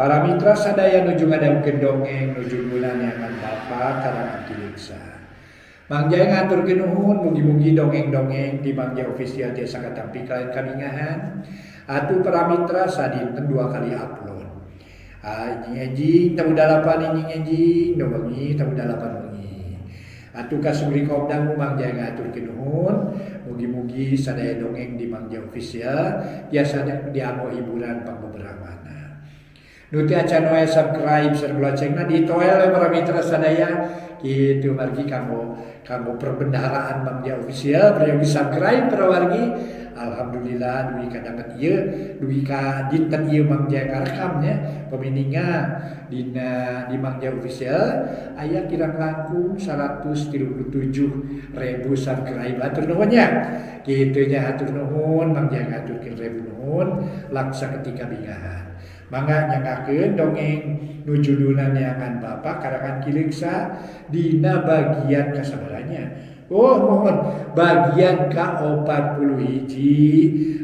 Para mitra sadaya nuju ngadangukeun dongeng nu judulna Neangan Bapa karangan Ki Leuksa. Mang Jaya ngaturkeun nuhun mugi-mugi dongeng-dongeng di Mang Jaya Official tiasa katampi kalayan kabingahan. Atuh para mitra sadinten 2 kali upload. Enjing-enjing tamu 8 enjing-enjing nu wengi tamu 8 wengi. Atuh kasuri kaum dangu Mang Jaya ngaturkeun nuhun mugi-mugi sadaya dongeng di Mang Jaya Official tiasa dianggo hiburan pangbeberamana. Nu teu acan wae subscribe sareng loncengna ditoel we para mitra sadaya kitu margi kanggo kanggo perbendaharaan Mang Jaya Official peryogi subscribe para wargi. Alhamdulillah dugi ka danget ieu dugi ka dinten ieu Mang Jaya ngarekam nya pamininga dina di Mang Jaya Official aya kirang langkung 137.000 subscribe. Hatur nuhun nya kitu nya, hatur nuhun Mang Jaya ngaturkeun ribu nuhun laksa ketika bingahan. Mangga nyanggakeun dongeng nu judulna Neangan Bapa karangan Ki Leuksa dina bagian kasabaranya. Oh mohon bagian ka-41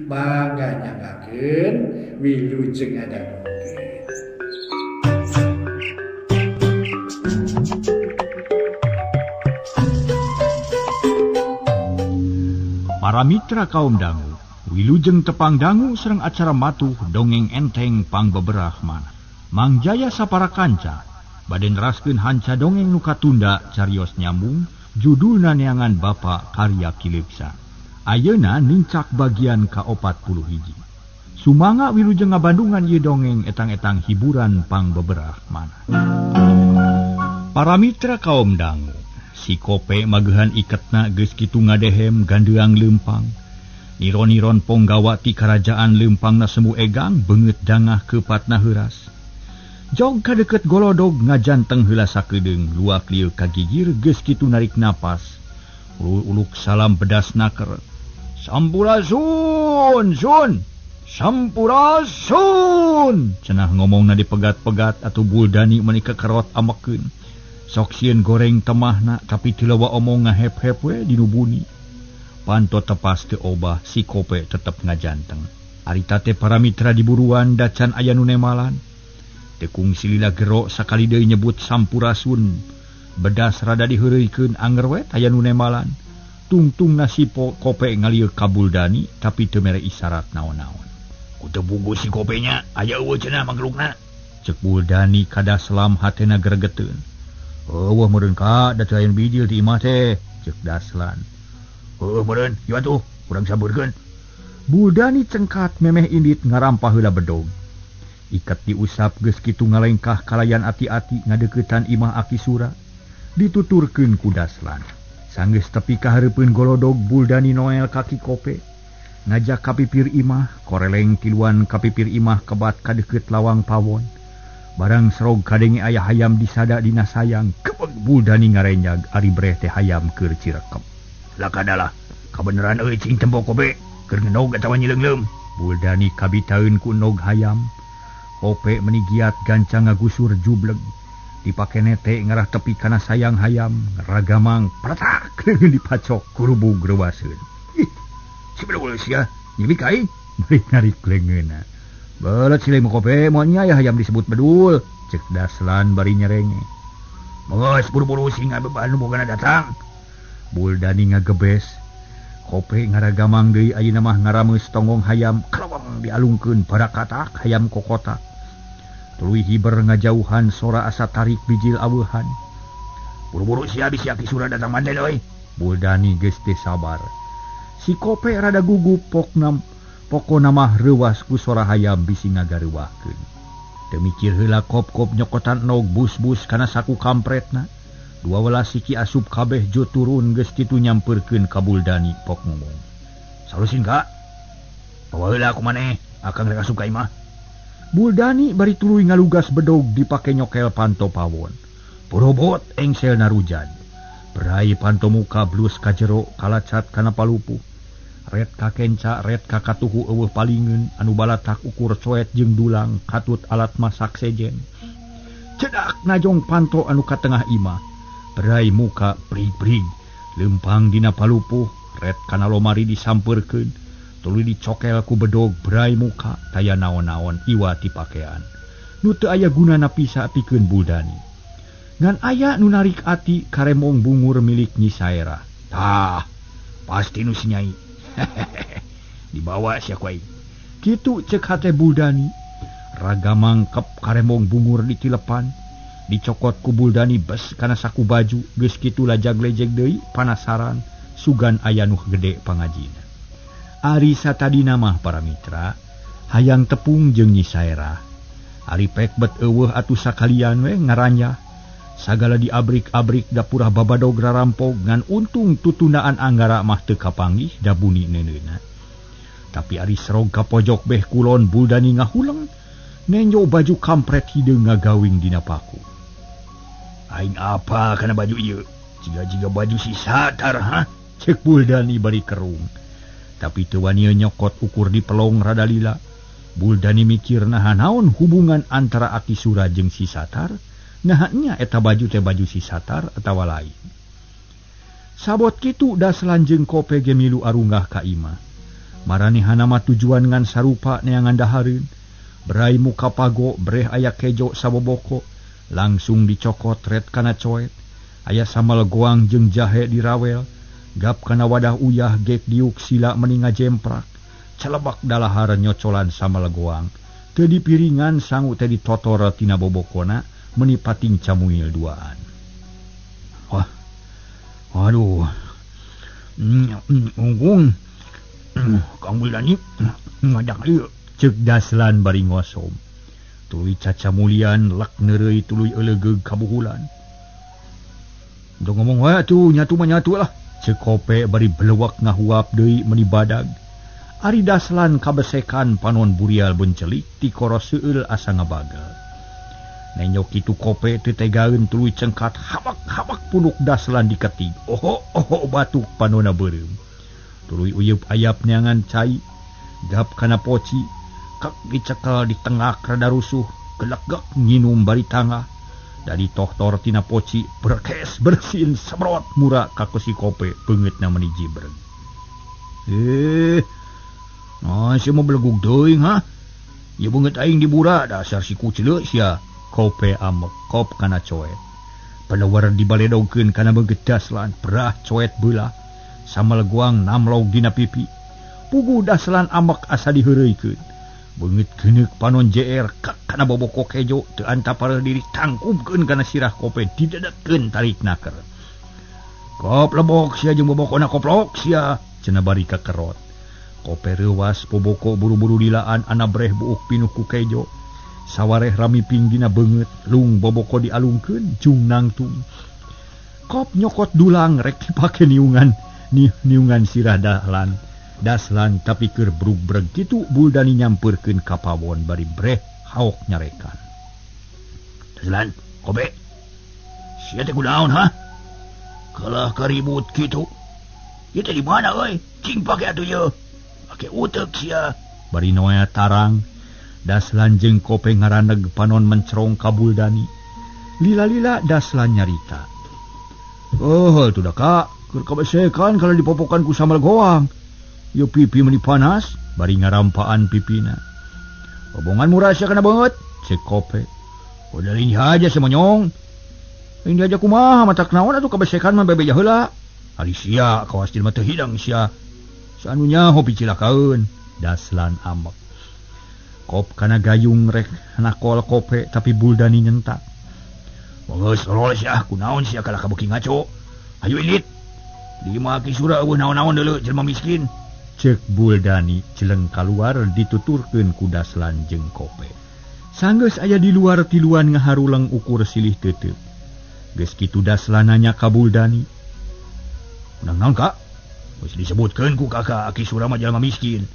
mangga nyanggakeun wilujeng ngadangukeun. Para mitra kaum dangu, wilujeng tepang dangu sareng acara matuh dongeng enteng pangbeberah manah. Mang Jaya sapara kanca bade neraskeun hanca dongeng nu katunda carios nyambung judulna Neangan Bapa karya Ki Leuksa. Ayeuna nincak bagian ka-41. Sumangga wilujeng ngabandungan ieu dongeng etang-etang hiburan pangbeberah manah. Para mitra kaum dangu, si Kope magehan iketna geus kitu ngadehem gandeang leumpang. Niron-niron ponggawa ti karajaan leumpangna semu egang beungeut dangah keupatna heuras. Jog ka deukeut golodog ngajanteng heula sakedeung luak lieu kagigir geus kitu narik napas. Uluk salam bedas naker. Sampurasun, sun. Sampurasun. Cenah ngomongna dipegat-pegat atuh Buldani meuni kekerot amekeun. Sok sieun goreng temahna tapi teu lawa omong ngahep-hep we dinu buni. Panto tepas teu obah si Kope tetep ngajanteng. Arita teh para mitra diburuan dacan aya nu nemalan. Teu kungsi lila gero sakali deui nyebut sampurasun. Bedas rada diheureuykeun anger we aya nu nemalan. Tungtungna si Kope ngalieu ka Buldani tapi teu mere isyarat naon-naon. Ku teu bugu si Kope nya aya eueuh cenah manggelukna. Ceuk Buldani kadaslam hatena gregeteun. Eueuh meureun ka da teu aya bijil ti imah teh, ceuk Daslan. Heueuh meureun, ieu atuh urang sampeurkeun. Buldani cengkat memeh indit ngarampah heula bedog. Iket diusap geus kitu ngalengkah kalayan ati-ati ngadeuketan imah Aki Sura. Dituturkeun ku Daslan. Sanggeus tepi ka hareupeun golodog Buldani noel ka Ki Kope. Ngajak ka pipir imah, koreleng tiluan ka pipir imah kebat ka deukeut lawang pawon. Barang serog kadenge aya hayam disada dina sayang, kebeg Buldani ngarenyag ari breh teh hayam keur cirekep. Lakadalah, kabeneran euy cing tempo Kope, keur ngenog atawa nyileungleum. Buldani kabitaeun ku nog hayam. Kope meni giat gancang ngagusur jubleg. Dipake nete ngarah tepi kana sayang hayam, ragamang pratak leungeun dipacok kurubug reuaseun. Ih, si bedul sia, nyimik aing, bari narik leungeunna. Belet silih mah Kope, moal nya aya hayam disebut bedul, ceuk Daslan bari nyerenge. Geus buru-buru sing anu bogana datang. Buldani ngagebes. Kope ngaragamang deui ayeuna mah ngarameus tonggong hayam, keleweng dialungkeun barakatak hayam kokotak. Tuluy hiber ngajauhan sora asa tarik bijil aweuhan. Buru-buru sia bisi Aki Sura datang manten euy. Buldani geus teu sabar. Si Kope rada gugup pokna pokona mah reuwas ku sora hayam bisi ngagareuwahkeun. Teu mikir heula kop-kop nyokotan nog bus-bus kana saku kampretna. 12 siki asup kabeh jo turun geus kitu nyampeurkeun ka Buldani pok ngomong. Salusin ka? Bawa heula ku maneh, akang rek asup ka imah. Buldani bari tuluy ngalugas bedog dipake nyokel panto pawon. Borobot engsel narujan. Berai panto muka blus ka jero kalacat kana palupuh. Ret ka kenca, ret ka katuhu eueuh palingeun anu balatak ukur coet jeung dulang katut alat masak sejen. Cedak najong panto anu ka tengah imah. Berai muka prig-prig, leumpang dina palupuh, ret kana lomari disampeurkeun, tuluy dicokel ku bedog berai muka taya naon-naon iwa ti pakean. Nu teu aya gunana pisa pikeun Buldani. Ngan aya nu narik ati karemong bungur milik Nyi Saerah. Tah, pasti nu si Nyai. Dibawa sia ku aing. Kitu cek hate Buldani. Raga mangkep karemong bungur ditilepan. Dicokot ku Buldani bes kana saku baju, geus kitu lajag-lejeg deui panasaran sugan aya nu gede pangajina. Ari satadina mah para mitra, hayang tepung jeung Nyi Saerah. Ari pek bet eueuh atuh sakalian we ngaranjah. Sagala diabrik-abrik dapurah babadog rarampog ngan untung tutundaan anggara mah teu kapanggih da buni neuneuna. Tapi ari serog ka pojok beh kulon Buldani ngahuleng nenjo baju kampret hideung ngagawing dina paku. Aing apa kana baju ieu? Jiga-jiga baju si Satar ha? Cek Buldani bari kerung. Tapi teu wani nyokot ukur di pelong rada lila. Buldani mikir naha naon hubungan antara Aki Sura jeung si Satar, naha nya eta baju teh baju si Satar atawa lain. Sabot kitu Daslan jeung Kope ge milu arunggah ka imah. Maranehana mah tujuan ngan sarupa neangan dahareun. Berai muka pago breh aya kejo saboboko, langsung dicokot ret kana coet. Aya sambal goang jeung jahe dirawel, gap kana wadah uyah gek diuk sila meni ngajemprak. Celebak dalahar nyocolan sambal goang. Teu dipiringan sangu teh ditotor tina bobokona meni pating camuil duaan. Wah. Aduh. Unggung. Kang Buldani ngajak ieu. Ceuk Daslan bari ngosom. Tuluy cacamulian lak neureuy tuluy eulegeug kabuhulan. Udah ngomong wae atuh nyatu mah nyatu lah. Ceuk Kope bari belewak ngahuap deui meni badag. Ari Daslan kabesekan panon burial bencelik ti koros seueul asa ngabagal. Nenyok kitu Kope teu tegaeun tuluy cengkat habak-habak punuk Daslan diketig. Oho oho batuk panona beureum. Tuluy uyeup ayap neangan cai, gap kana poci, kak dicekel di tengah rada rusuh, gelegek nginum bari tangah. Dari tohtor tina poci berkes bersin semrot mura ka si Kope beungeutna meni jibreg. Nah, sia mah belegug teuing ha? Ieu beungeut aing dibura dasar si kucleu sia. Kope amek kop kana coet. Pelewar dibaledogkeun kana beungeut Daslan, berah coet beulah. Sambal goang namlog dina pipi. Puguh Daslan amek asa diheureuykeun. Beungeut geuneuk panon JR kak kana boboko kejo teu antapar diri tangkubkeun kana sirah Kope didedekkeun tarik naker. Kop lebok sia jeung bobokona koplok sia cenah bari kakerot. Kope reuwas boboko buru-buru dilaan anabreh buuk pinuh ku kejo. Sawareh rami pinggina beungeut lung boboko dialungkeun jung nangtung. Kop nyokot dulang rek dipake niungan niungan sirah Dahlan. Daslan tapi keur brug-breg kitu Buldani nyampeurkeun ka pawon bari breh haok nyarekan. Daslan, Kope. Sia teh kunaon ha? Kalah karibut kitu. Ieu teh di mana euy? Cing pake atuh ieu. Pake uteuk sia. Bari noea tarang, Daslan jeung Kope ngaraneg panon mencerong ka Buldani. Lila-lila Daslan nyarita. Oh, tuh dah kak, keur kabesekan kalau dipopokan ku sambal goang. Yo pipi meni panas, bari ngarampaan pipina. Hubungan murah sia kana beungeut, cek Kope. Udah ini aja semonyong. Ini aja kumaha matak naon atuh kabesekan mah bebeja heula. Ari sia kawas jelema teu hidang sia. Saanu nyaho picilakaeun, Daslan amek. Kop kana gayung rek nakol Kope tapi Buldani nyentak. Geus lolol sia, kunaon sia kalah kabeuki ngaco. Hayu indit. Di imah Ki Sura eueuh naon-naon deuleu jelema miskin. Cek Buldani jeleng kaluar dituturkeun ku Daslan jeung Kope. Sanggeus aya di luar tiluan ngaharuleng ukur silih teuteuk. Geus kitu Daslan nanya ka Buldani. Nang naon kak? Geus disebutkeun ku kakak Aki Sura mah jelema miskin.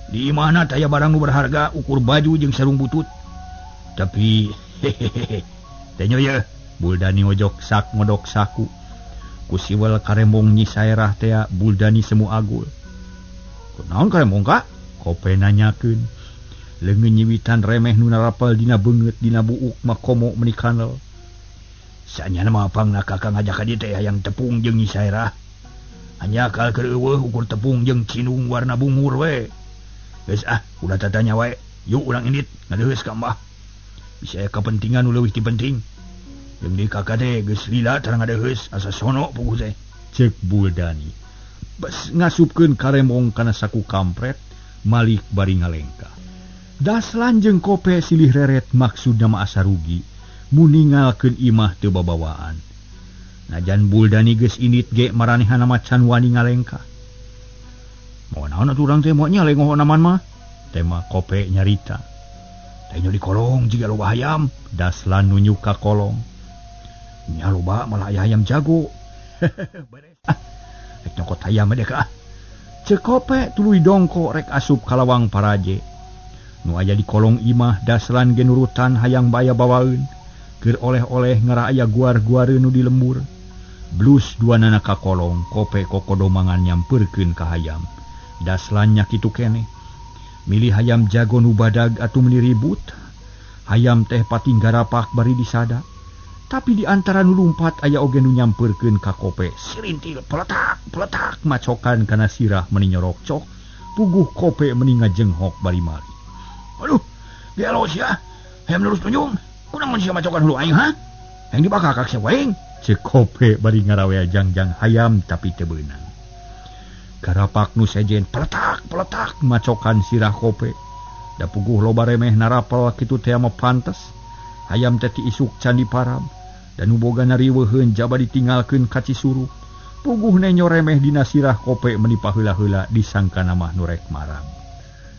Di imahna taya barang nu berharga ukur baju jeung sarung butut. Tapi hehehe tenyo ye Buldani ngojok sak ngodok saku. Ku siwel karembong Nyi Saerah tea Buldani semu agul. Kunaon karembong kak? Kope nanyakeun. Leungeun nyiwitan remeh nu narapal dina beungeut dina buuk mah komo meuni kanel. Sanyana mah pangna kakak ngajak ka dieu teh hayang tepung jeung Nyi Saerah. Hanya akal keur eueuh ukur tepung jeung cinung warna bungur we. Geus ah, ulah tatanya wae. Yuk urang indit ngadeheus ka Mbah. Bisa aya kapentingan nu leuwih ti penting. Jeung deui kakak teh geus lila tarang ngadeheus asa sono puguh teh. Ceuk Buldani. Bas ngasupkeun karemong kana saku kampret, Malik bari ngalengkah. Daslan jeung Kope silih reret maksudna mah asa rugi, muningalkeun imah teu babawaan. Najan Buldani geus indit ge maranehana mah can wani ngalengkah. Moal naon atuh urang teh moal nya lengoh naman mah. Tema Kope nyarita. Teh di kolong jiga loba hayam, Daslan nunjuk ka kolong. Nya loba malah aya hayam jago. Beres. Ah, rek nyokot hayam deh ka. Ceuk Kope tuluy dongko rek asup ka lawang paraje. Nu aya di kolong imah Daslan ge nurutan hayang baya bawaeun. Keur oleh-oleh ngara aya guar-guareun nu di lembur. Blus duanana ka kolong, Kope kokodomangan nyampeurkeun ka hayam. Daslan nya kitu keneh. Milih hayam jago nu badag atuh meuni ribut. Hayam teh pating garapak bari disada. Tapi di antara nu lumpat aya oge nu nyampeurkeun ka Kope. Sirintil peletak peletak macokan kana sirah meuni nyorokcok. Puguh Kope meuni ngajenghok bari mali. Aduh, gelo sia. Hayam lurus tunjung. Kunaon sia macokan hulu aing ha? Hayang dibakak sia waing. Ceuk Kope bari ngarawea jangjang hayam tapi teu beunang. Garapak nu sejen peletak peletak macokan sirah Kope. Da puguh loba remeh narapel kitu teh mah pantes. Hayam teh ti isuk can diparam. Dan nu boga nariweuheun jaba ditinggalkeun ka Cisuruh. Puguh nenyo remeh dina sirah Kope meni paheula-heula disangkana mah nu rek maram.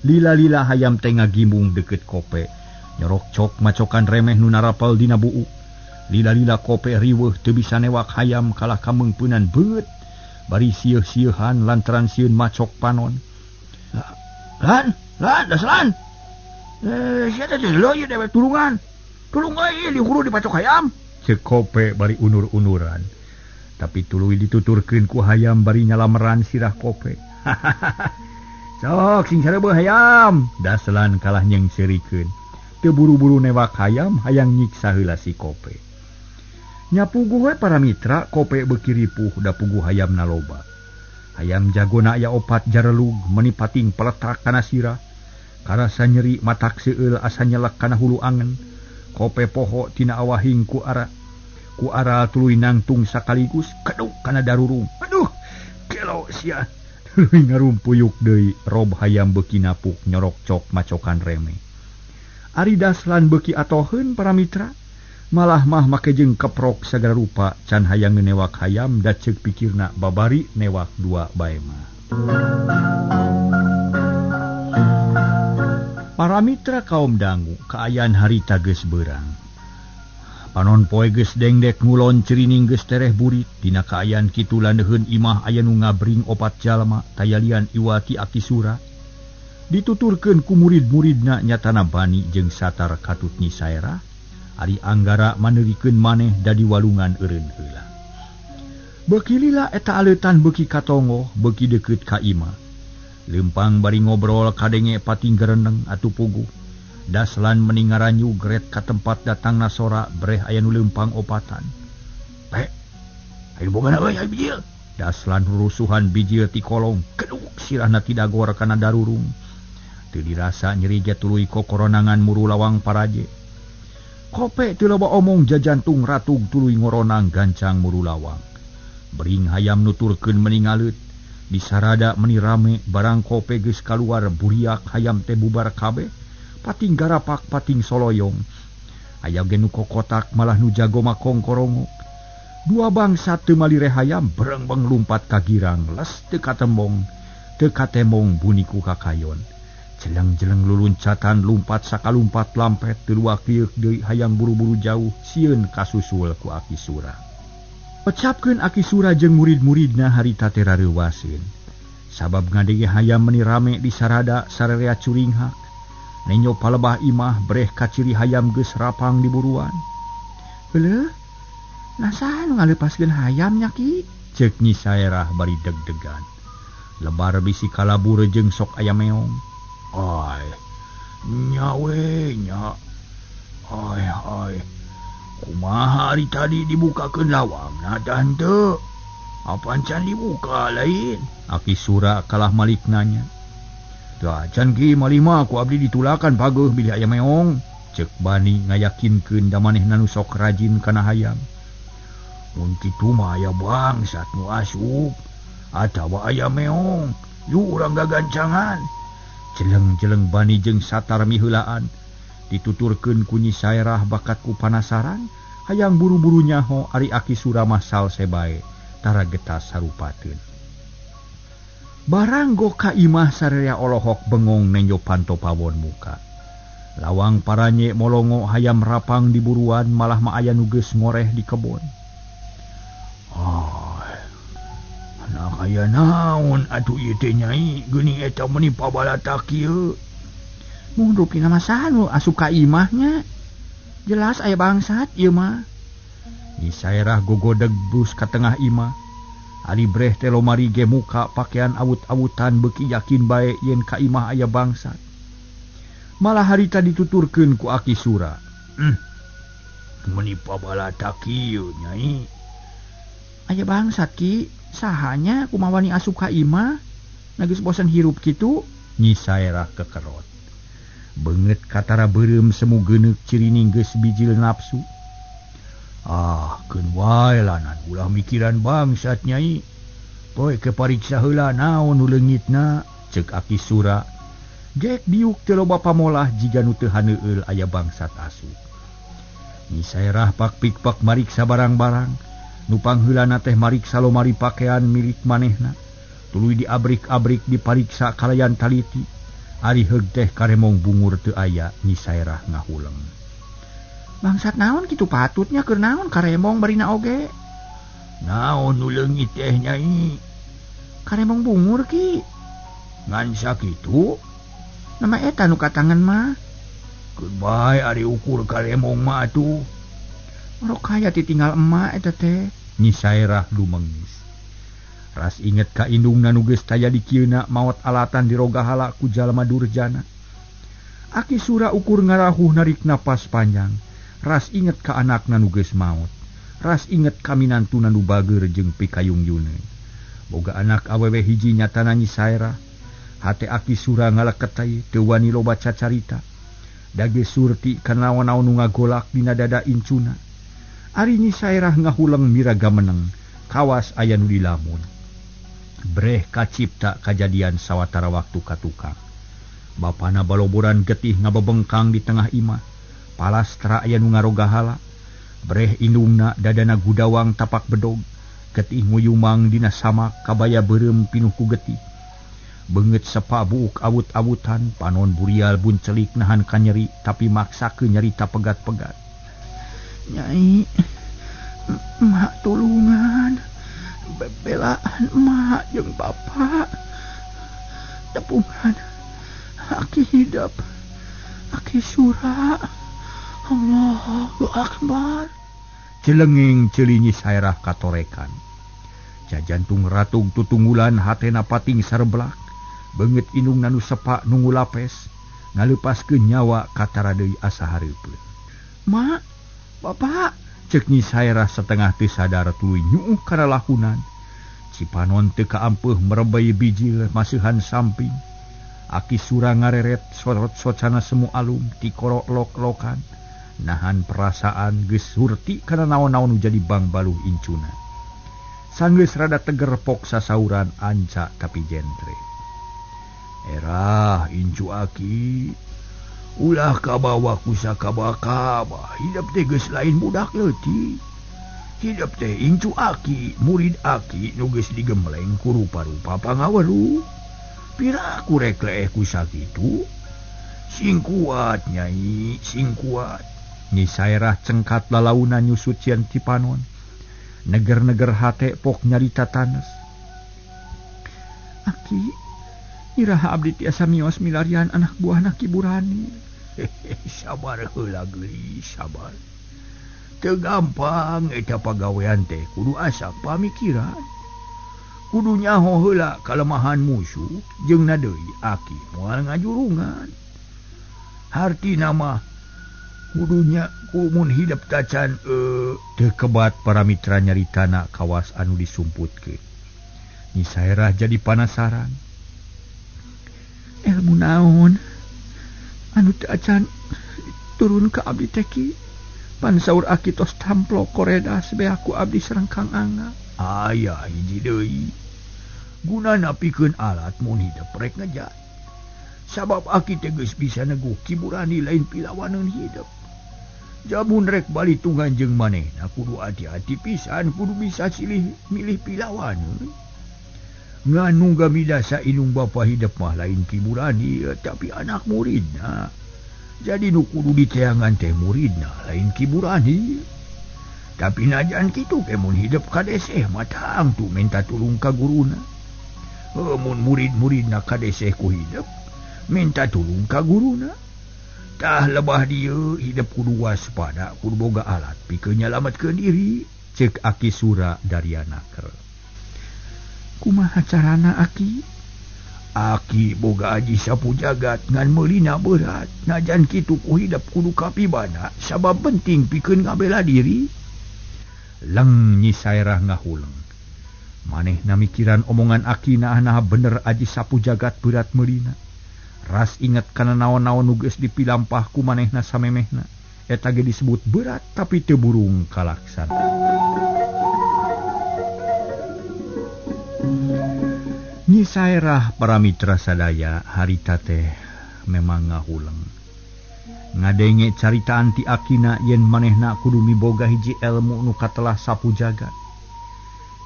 Lila-lila hayam teh ngagimbung deukeut Kope. Nyorokcok macokan remeh nu narapel dina buuk. Lila-lila Kope riweuh teu bisa newak hayam kalah kameungpeunan beut. Bari sieuh-sieuhan lantaran sieun macok panon. Lan, lan, Daslan. Sia teh leuh dewek tulungan. Tulung euy di hulu dipacok hayam. Ceuk Kope bari unur-unuran. Tapi tuluy dituturkeun ku hayam bari nyalameran sirah Kope. Sok sing sareubeuh hayam. Daslan kalah nyeungseurikeun. Teu buru-buru newak hayam, hayang nyiksa heula si Kope. Nya puguh we para mitra, Kope beuki ripuh da puguh hayamna loba. Hayam jagona aya opat jarelug meuni pating peletak kana sirah. Karasa nyeri matak seueul asa nyelek kana hulu angen. Kope poho tina awahing ku ara. Ku ara tuluy nangtung sakaligus keduk kana darurung. Aduh, gelo sia. Tuluy ngarumpuyuk deui rob hayam beuki napuk nyorokcok macokan reme. Ari Daslan beuki atoheun para mitra. Malah mah make jeung keprok sagala rupa can hayang newak hayam da ceuk pikirna babari newak dua bae mah. Para mitra kaum dangu kaayaan harita geus beurang. Panon poe geus dengdek ngulon cirining geus tereh burit. Dina kaayaan kitu landeuheun imah aya nu ngabring opat jalma tayalian iwati Aki Sura. Dituturkeun ku murid-muridna nyatana Bani jeung Satar katut Nyi Saerah. Ari Anggara maneurikeun maneh dadi walungan eureun heula. Beuki lila eta aleutan beuki katongoh, beuki deukeut ka imah. Leumpang bari ngobrol kadenge pating gereneng atuh puguh. Daslan meni ngaranyu geret ka tempat datangna sora breh aya nu leumpang opatan. Pe, ayo bogana euy aya bijil. Daslan rurusuhan bijil ti kolong, keduk sirahna tidagor kana darurung. Teu dirasa nyeri ge tuluy kokoronangan muru lawang paraje. Kope teu loba omong jajantung ratug tuluy ngoronang gancang muru lawang. Bering hayam nuturkeun meni ngaleut. Disarada meni rame barang Kope geus kaluar buriak hayam teh bubar kabeh. Pating garapak pating soloyong. Aya ge nu kokotak malah nu jago mah kongkorongok. Dua bangsa teu malire hayam berengbeng lumpat ka girang les teu katembong. Teu katemong buni ku kakayon. Jeleng-jeleng luluncatan lumpat sakalumpat lampet teu luak-lieuk deui hayam buru-buru jauh sieun kasusul ku Aki Sura. Pecapkeun Aki Sura jeung murid-muridna harita teh rareuwaseun. Sabab ngadege hayam meni rame di sarada sararea curinghak. Nenyo palebah imah breh kaciri hayam geus rapang di buruan. Heueuh, nah saha nu ngalepaskeun hayam nya Ki? Ceuk Nyi Saerah bari deg-degan. Lebar bisi kalabur jeung sok aya meong. Ai, nya we nya. Ai ai. Kumaha ari tadi dibukakeun lawangna tah henteu? Apan can dibuka lain? Aki Sura kalah malik nanya. Tah can ki malih mah ku abdi ditulakan pageuh bilih aya meong. Cek Bani ngayakinkeun da manehna nu sok rajin kana hayam. Mun kitu mah aya bangsat nu asup atawa aya meong, yuk urang gagancangan. Jeleng-jeleng Bani jeung Satar miheulaan. Dituturkeun ku Nyi Saerah bakat ku panasaran, hayang buru-buru nyaho ari Aki Sura mah salse bae, tara getas sarupateun. Barang go ka imah sararea olohok bengong nenjo panto pawon muka. Lawang paranye molongo hayam rapang di buruan malah ma aya nu geus ngoreh di kebon. Ah, anak aya naon atuh ieu teh nyai, geuning eta meuni pabalatak kieu. Mun rupina mah saha nu asup ka imahnya? Jelas aya bangsat ieu mah. Nyi Saerah gogodeg brus ka tengah imah. Ari breh teh lomari ge muka pakaian awut-awutan beuki yakin bae yen ka imah aya bangsat. Malah harita dituturkeun ku Aki Sura. Meuni pabalatak kieu nyai. Aya bangsat ki, sahanya kumaha wani asup ka imah? Na geus bosen hirup kitu? Nyi Saerah kekerot. Beungeut katara beureum semu geuneuk cirining geus bijil nafsu. Ah, keun wae lanan ulah mikiran bangsat nyai. Poe ke pariksa heula naon nu leungitna, ceuk Aki Sura. Gek diuk teu loba pamolah jiga nu teu haneueul aya bangsat asup. Nyi Saerah pak pikpak mariksa barang-barang. Nu pangheulana teh mariksa lomari pakaian milik manehna. Tuluy diabrik-abrik dipariksa kalayan taliti. Ari heug teh karemong bungur teu aya, Nyi Saerah ngahuleng. Bangsat naon kitu patutnya keur naon karemong barina oge? Naon nu leungit teh nyai? Karemong bungur ki. Ngan sakitu? Nama eta nu katangan mah. Keun bae ari ukur karemong mah atuh. Orok kaya ditinggal emak eta teh. Nyi Saerah lumengis. Ras inget ka indungna nu geus taya di kieuna maot alatan dirogahala ku jalma durjana. Aki Sura ukur ngarahuh narik napas panjang. Ras inget ka anakna nu geus maot. Ras inget ka minantuna nu bageur jeung pikayung yuneun. Boga anak awewe hiji nyatana Nyi Saerah. Hate Aki Sura ngaleketay teu wani loba cacarita. Dage surti kana naon-naon nu ngagolak dina dada incuna. Ari Nyi Saerah ngahuleng miraga meneng, kawas aya nu dilamun. Breh kacipta kajadian sawatara waktu ka tukang. Bapana baloboran getih ngabebengkang di tengah imah. Palastra aya nu ngarogahala. Breh indungna dadana gudawang tapak bedog. Getih nguyumang dina samak kabaya beureum pinuh ku getih. Beungeut sepa buuk awut-awutan, panon burial buncelik nahan kanyeri tapi maksakeun nyarita pegat-pegat. Nyai, mak tulungan, bebelaan mak jeung bapak. Tepungan aki hidep, Aki Sura. Allahu Akbar. Celenging ceuli Nyi Saerah katorekan. Jajantung ratug tutunggulan hatena pating sareblak. Beungeut indungna nu sepak nunggu lapes, ngaleupaskeun nyawa katara deui asa hareupeun. Mak, bapak, ceuk Nyi Saerah setengah teu sadar tuluy nyuuh kana lahunan. Cipanon teu kaampeuh merebei bijil maseuhan samping. Aki Sura ngareret sorot socana semu alum tikoro lok-lokan. Nahan perasaan geus hurti kana naon-naon nu jadi bangbaluh incuna. Sanggeus rada teger pok sasauran anca tapi jentre. Erah incu aki, ulah kabawa ku sakaba-kaba, hidep teh geus lain budak leutik. Hidep teh incu aki, murid aki nu geus digembleng ku rupa-rupa pangaweruh. Pira ku rek leeh ku sakitu? Sing kuat nyai, sing kuat. Nyi Saerah cengkat lalauna nyusut cieun ti panon. Neger-neger hate pok nyarita tanes. Aki, iraha abdi tiasa mios milarian anak buahna Ki Burani. Sabar heula geulis, sabar. Teu gampang eta pagawean teh kudu asak pamikiran. Kudu nyaho heula kalemahan musuh jeung na deui aki moal ngajurungan. Hartina mah kudunya kumun hidep tacan teu kebat para mitra nyaritana kawas anu disumputkeun. Nyi Saerah jadi panasaran. Ilmu naon anu teu acan Turun ka abdi teh Ki. Pan saur aki tos tamplok koredas beaku abdi sareng Kang Angga. Aya hiji deui. Gunana pikeun alat mun hidep rek ngejat. Sabab aki teh geus bisa neguh Ki Burani lain pilawaneun hidep. Jamun rek balitungan jeung manehna kudu hati-hati pisan, kudu bisa silih milih pilawaneun. Ngan nu gamidasa indung bapa hidep mah lain Ki Burani tapi anak muridna. Jadi nu kudu diteangan teh muridna lain Ki Burani. Tapi najan kitu ke mun hidep kadeseh mah tangtu minta tulung ka guruna. Mun murid-muridna kadeseh ku hidep minta tulung ka guruna. Tah lebah dieu hidep kudu waspada, kudu boga alat pikeun nyalametkeun diri, cek Aki Sura Daryanaker. Kumaha carana Aki? Aki boga aji sapu jagat ngan meulina berat. Najan kitu ku hidep kudu kapibana sabab penting pikeun ngabela diri. Leng Nyi Saerah ngahuleng. Manehna mikiran omongan Aki naah-naha bener aji sapu jagat berat meulina. Ras inget kana naon-naon nu geus dipilampah ku manehna samemehna. Eta ge disebut berat tapi teu burung kalaksana. Nyi Saerah para mitra sadaya harita teh memang ngahuleng. Ngadenge caritaan ti Akina yen manehna kudu miboga hiji elmu nu katelah sapu jagat.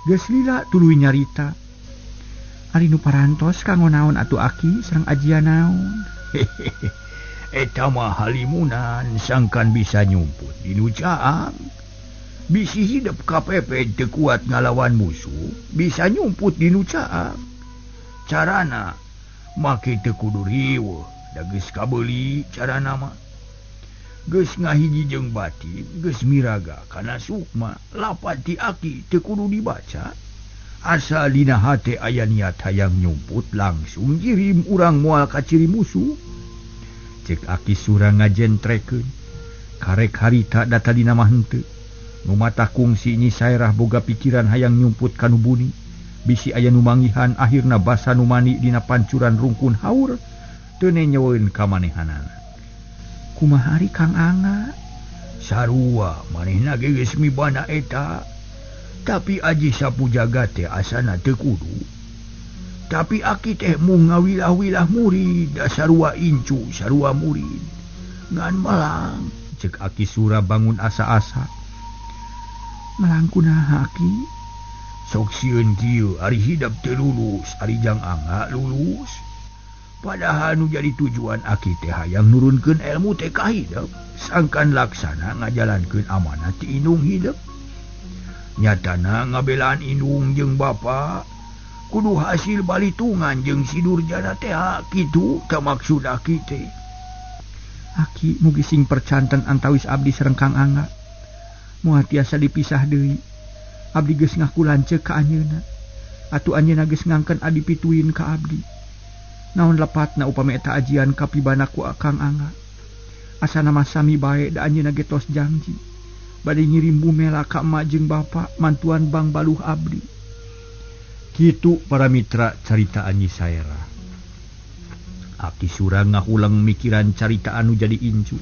Geus lila tuluy nyarita. Ari nu parantos kanggo naon atuh Aki sareng ajian naon? Eta mah halimunan sangkan bisa nyumput dinu caang. Bisi hidep kapepet teu kuat ngalawan musuh, bisa nyumput dinu caang. Carana make teu kudu riweuh, da geus kabeuli carana mah. Geus ngahiji jeung batin, geus miraga kana sukma, lapat ti Aki teu kudu dibaca. Asal dina hate aya niat hayang nyumput langsung jirim urang moal kaciri musuh. Cek Aki Sura ngajentrekeun. Karek harita data dina mah henteu. Nu mata kungsi Nyi Saerah boga pikiran hayang nyumput ka nu buni. Bisi aya nu manggihan akhirna basa nu mani dina pancuran rungkun haur teu nenyeun ka manehanana. Kumaha ari Kang Angga? Sarua manehna ge geus mibana eta. Tapi aji sapu jagat teh asana teu kudu. Tapi aki teh mung ngawilah-wilah murid, da sarua incu sarua murid. Ngan melang, cek Aki Sura bangun asa-asa. Melang kunaha Aki? Sok sieun kieu ari hidep teu lulus, ari Jang Angga lulus. Padahal nu jadi tujuan aki teh hayang nurunkeun ilmu teh ka hidep, sangkan laksana ngajalankeun amanat ti indung hidep. Nyatana ngabelaan indung jeung bapa kudu hasil balitungan jeung si Durjana teh kitu tah maksud aki teh. Aki mugi sing percanten antawis abdi sareng Kang Angga. Moal tiasa dipisah deui. Abdi geus ngaku lanceuk ka anjeunna. Atuh anjeunna geus ngangkeun adi pituin ka abdi. Naon lepatna upami eta ajian kapibana ku Kang Angga. Asana mah sami bae da anjeunna ge tos janji. Bade ngirim bumela ka emak jeung bapa mantuan Bang Baluh abdi. Kitu para mitra caritaan Nyi Saerah. Aki Sura ngahuleng mikiran carita anu jadi incu.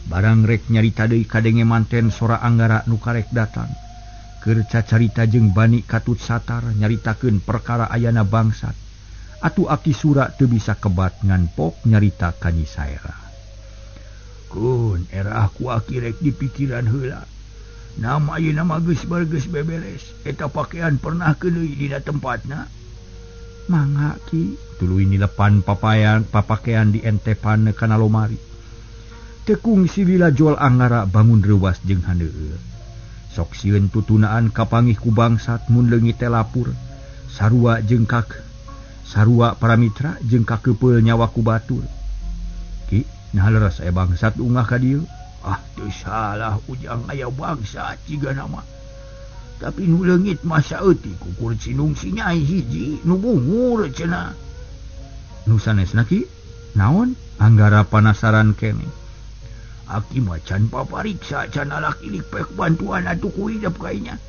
Barang rek nyarita deui kadenge manten sora Anggara nu karek datang. Keur cacarita jeung Bani Katut Satar nyaritakeun perkara ayana bangsat. Atuh Aki Sura teu bisa kebat ngan pok nyarita ka Nyi Saerah. Kun era aku aki rek di pikiran heula. Nama ayeuna mah geus bargeus beberes. Eta pakaian pernah keuneuy dina tempatna. Mangga Ki, tuluy nilepan papakaian di entepan kana lomari. Teu kungsi lila jual Anggara bangun reuwas jeung handeueul. Sok sieun tutunaan kapangih ku bangsat mun leungit teh lapur. Sarua jeung kak sarua para mitra jeung kakepeul nyawa ku batur. Ki, nah leres aya bangsat ungah ka dieu. Ah, teu salah ujang aya bangsat jiga nama. Tapi nu leungit mah saeutik kukur cinung si Nyai hiji nu bungur cenah. Nu sanesna Ki? Naon? Anggara panasaran keneh. Aki mah can papariksa can alak ilik pek bantuan atuh ku hidep kainya.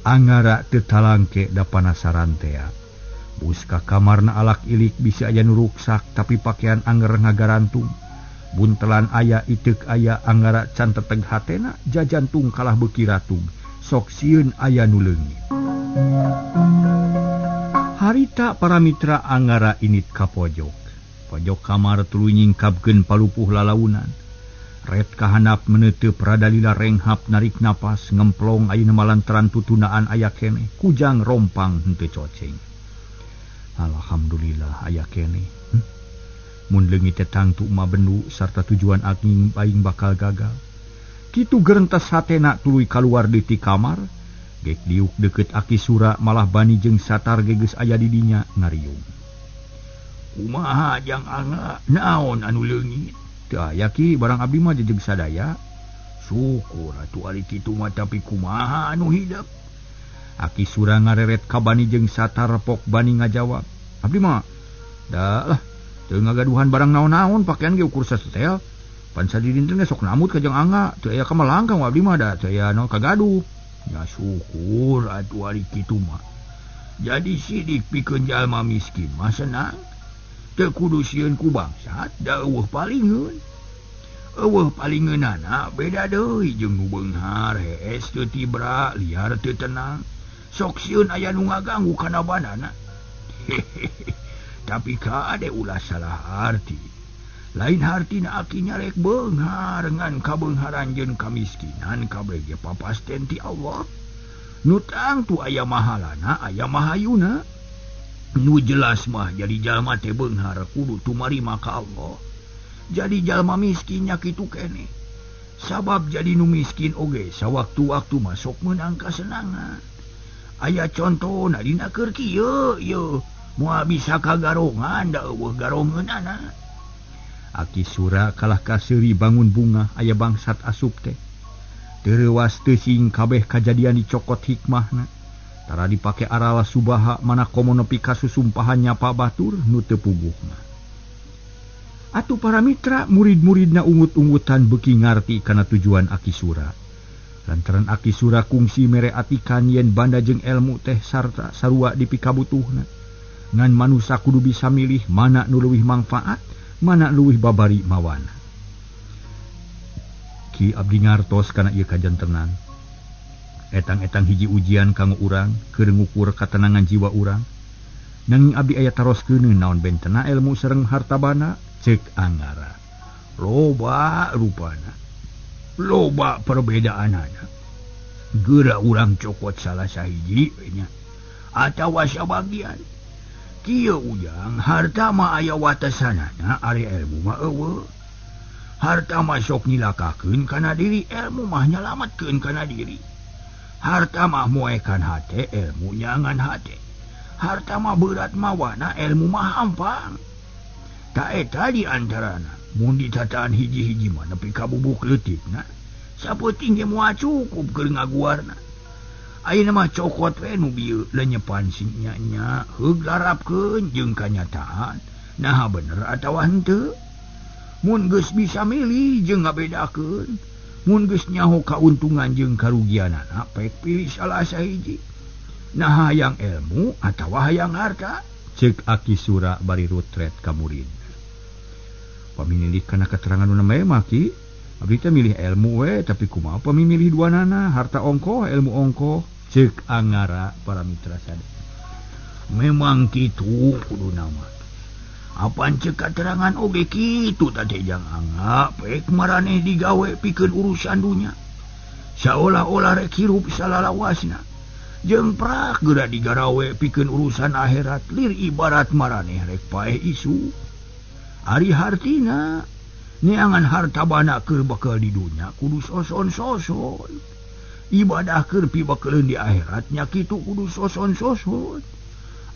Anggara teu talangke da panasaran tea. Bus ka kamarna alak ilik bisa aya nu ruksak tapi pakaian angger ngagarantung. Buntelan aya iteuk aya Anggara can teteg hatena jajantung kalah beuki ratug sok sieun aya nu leungit. Harita para mitra Anggara init ka pojok. Pojok kamar tuluy nyingkapkeun palupuh lalaunan. Ret kahanap meneuteup rada lila renghap narik napas ngemplong ayeuna malantaran tutunaan aya keneh kujang rompang henteu coceng. Alhamdulillah aya keneh. Mun leungit teh tangtu mah bendu sarta tujuan aing aing bakal gagal. Kitu gerentes hatena tuluy kaluar deui ti kamar. Gek diuk deukeut Aki Sura malah Bani jeung Satar ge geus aya di dinya ngariung. Kumaha jang Angga naon anu leungit? Teu aya ki barang abdi mah jejeg sadaya. Syukur atuh ari kitu mah tapi kumaha anu hidep? Aki Sura ngareret ka Bani jeung Satar pok Bani ngajawab. Abdi mah da lah teu ngagaduhan barang naon-naon pakaian ge ukur sasetel. Pan sadidinten ge sok namut ka jang Angga teu aya kamelang ka abdi mah da teu aya naon kagaduh. Ya syukur atuh ari kitu mah. Jadi sidik pikeun jalma miskin mah senang. Teu kudu sieun ku bangsat da eueuh palingeun. Eueuh palingeunana beda deui jeung nu beunghar hees teu tibra liar teu tenang. Sok sieun aya nu ngaganggu kana banana. Tapi kade ulah salah arti. Lain hartina aki nyarek beunghar ngan kabeungharan jeung kamiskinan kabeh ge papasten ti Allah. Nu tangtu aya mahalana aya mahayuna. Nu jelas mah jadi jalma teh beunghar kudu tumarima ka Allah. Jadi jalma miskin nya kitu keneh. Sabab jadi nu miskin oge sawaktu-waktu masuk meunang kasenangan. Aya contona dina keur kieu ieu moal bisa kagarongan da eueuh garongeunana. Aki Sura kalah kaseuri bangun bunga aya bangsat asup teh. Teu reuas teu sing kabeh kajadian dicokot hikmahna. Tara dipake arala subaha mana komo nepi ka susumpahan nyapa batur nu teu puguhna. Atuh para mitra murid-muridna ungut-ungutan beuki ngarti kana tujuan Aki Sura. Lantaran Aki Sura kungsi mere atikan yen banda jeung elmu teh sarta sarua dipikabutuhna. Ngan manusa kudu bisa milih mana nu leuwih mangfaat, mana leuwih babari mawana. Ki abdi ngartos kana ieu kajantenan. Etang-etang hiji ujian kanggo urang keur ngukur katenangan jiwa urang. Nanging abdi aya taroskeun naon bentena ilmu sareng harta bana ceuk Anggara. Loba rupana. Loba perbedaanana. Geura urang cokot salah sahiji nya atawa sabagian. Kieu ujang harta mah aya watesanana ari ilmu mah eueuh. Harta mah sok nyilakakeun kana diri, ilmu mah nyalametkeun kana diri. Harta mah moekan hate, ilmu nyangan hate. Harta mah berat mawana, ilmu mah hampang. Ta eta di antarana mun ditataan hiji-hiji mah nepi ka bubuk leutikna. Sapeuting ge moal cukup keur ngaguarna. Ayeuna mah cokot we nu bieu lenyepan sing nya-nya heug larapkeun jeung kanyataan. Naha bener atawa henteu? Mun geus bisa milih jeung ngabedakeun, mun geus nyaho kauntungan jeung karugianana pek pilih salah sahiji. Naha hayang ilmu atawa hayang harta? Ceuk Aki Sura bari rutret ka murid. Pamilih kana keterangan nu namanya mah Ki, abdi teh milih ilmu we tapi kumaha pamilih duanana, harta ongkoh ilmu ongkoh. Ceuk Anggara para mitra sadaya. Memang kitu kudu nama. Apan ceuk katerangan oge kitu teh jang Angga pek maraneh digawe pikeun urusan dunya. Saolah-olah rek hirup salalawasna. Jeung prak geura digarawe pikeun urusan akhirat lir ibarat maraneh rek paeh isu. Ari hartina neangan harta bana keur bakal di dunya kudu soson-soson. Ibadah keur pibakeuleun di akhirat nya kitu kudu soson-soson.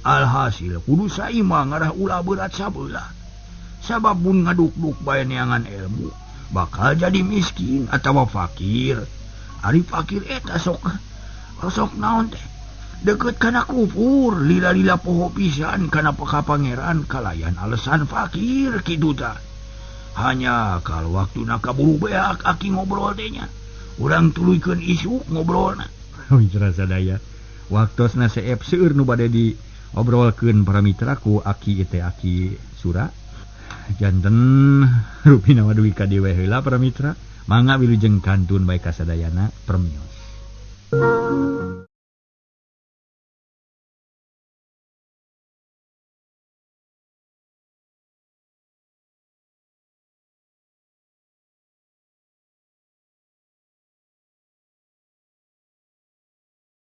Alhasil kudu saimang ngarah ulah berat sabelah. Sabab mun ngaduk-duk bae neangan ilmu bakal jadi miskin atawa fakir. Ari fakir eta sok sok naon teh deket kana kufur, lila-lila poho pisan kana peka pangeran kalayan alasan fakir kitu tah. Hanya kalau waktuna kaburu beak aki ngobrol teh nya. Urang tuluykeun isuk ngobrolna. Mitra sadaya, waktosna seep seueur nu bade diobrolkeun para mitra ku Aki teh Aki Sura. Janten rupina dugi ka dieu we heula para mitra. Mangga wilujeng kantun bae kasadayana permios.